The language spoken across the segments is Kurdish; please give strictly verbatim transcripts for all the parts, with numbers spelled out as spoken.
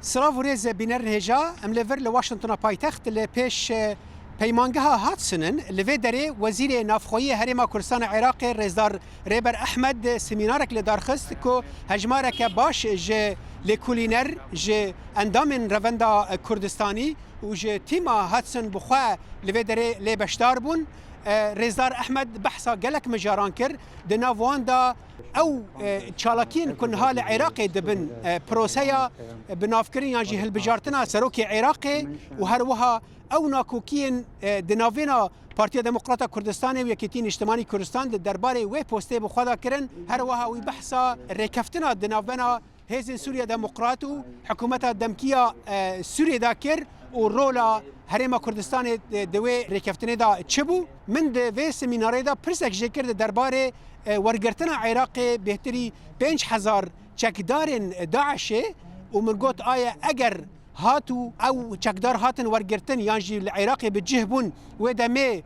Silav û rêz bînerên hêja, em li vir li Washingtona paytext li pêş, e, peymangeha Hudson in. Li vê derê Wezîrê Navxweyî Herêma Kurdistana Iraqê Rêzdar Rêber Ehmed semînarek li dar xist ku hejmareke baş ji lêkolîner, ji endamên Revenda Kurdistanî û ji tîma Hudson bi xwe li vê derê lê beşdar bûn. E, Rêzdar Ehmed behsa gelek mijaran kir. Di nav wan de ew, e, çalakiyên ku niha li Iraqê dibin, e, proseya, e, binavkirin yan jî hilbijartina serokê Iraqê û her wiha ew nakokiyên, e, di navbêna Partiya Demokrata Kurdistanê û Yekîtî Niştimanî Kurdistan di derbarê wê postê bi xwe de kirin. Her wiha wî behsa rêkeftina di navbena Hêzên Sûriya Demokrat û hikûmeta demkî ya, e, Sûriyê de kir û rola Herêma Kurdistanê, e, di wê rêkeftinê de çi bû? Min di vê semînarê de pirsek jê kir di derbarê, e, wergirtina Iraqê bêhtirî pênc hezar çekdarên DAIŞê û min got, aye eger hat û ew çekdar hatin wergirtin yan jî li Iraqê bi cih bûn, wê demê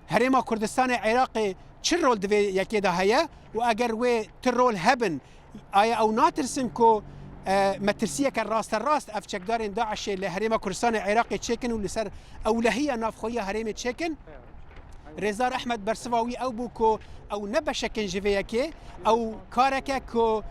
Herêma Kurdistanê Iraqê çi rol di vê yekê de heye û eger wê ti rol hebin, aye ew natirsin ku, e, metirsiyeke rasterast ev çekdarên DAIŞê li Herêma Kurdistanê Iraqê çêkin û li ser ewlehiya navxweyiya herêmê çêkin? Rêzdar Ehmed bersiva wî ew bû ku ew ne beşekin ji vê yekê, ew kareke ku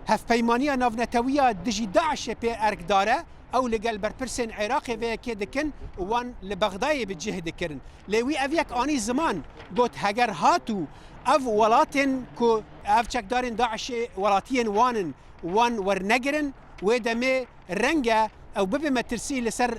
hevpeymaniya navnetewiya dijî DAIŞê pê erkdar e, ew li gel berpirsên Iraqê vê yekê dikin û wan li Bexdayê bi cih dikirin. Lê wî ev yek anî ziman, got, heger hat û ev welatên ku ev çekdarên DAIŞê welatiyên wan in, wan wernegirin, wê demê reng e ew bibe metirsî li ser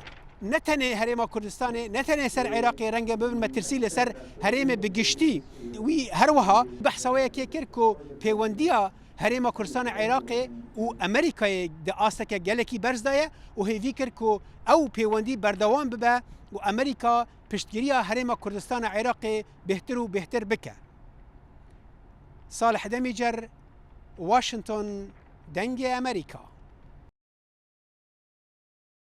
ne tenê Herêma Kurdistanê, ne tenê ser Iraqê, reng e bibe metirsî li ser herêmê bi giştî. Wî her wiha behsa wê yekê kir ku pêwendiya Herêma Kurdistana Iraqê û Amerîkayê di asteke gelekî berz de ye û hêvî kir ku ew pêwendî berdewam bibe û Amerîka piştgiriya Herêma Kurdistana Iraqê bêhtir û bêhtir bike. Salih Demîcer, Washington, Dengê Amerîka.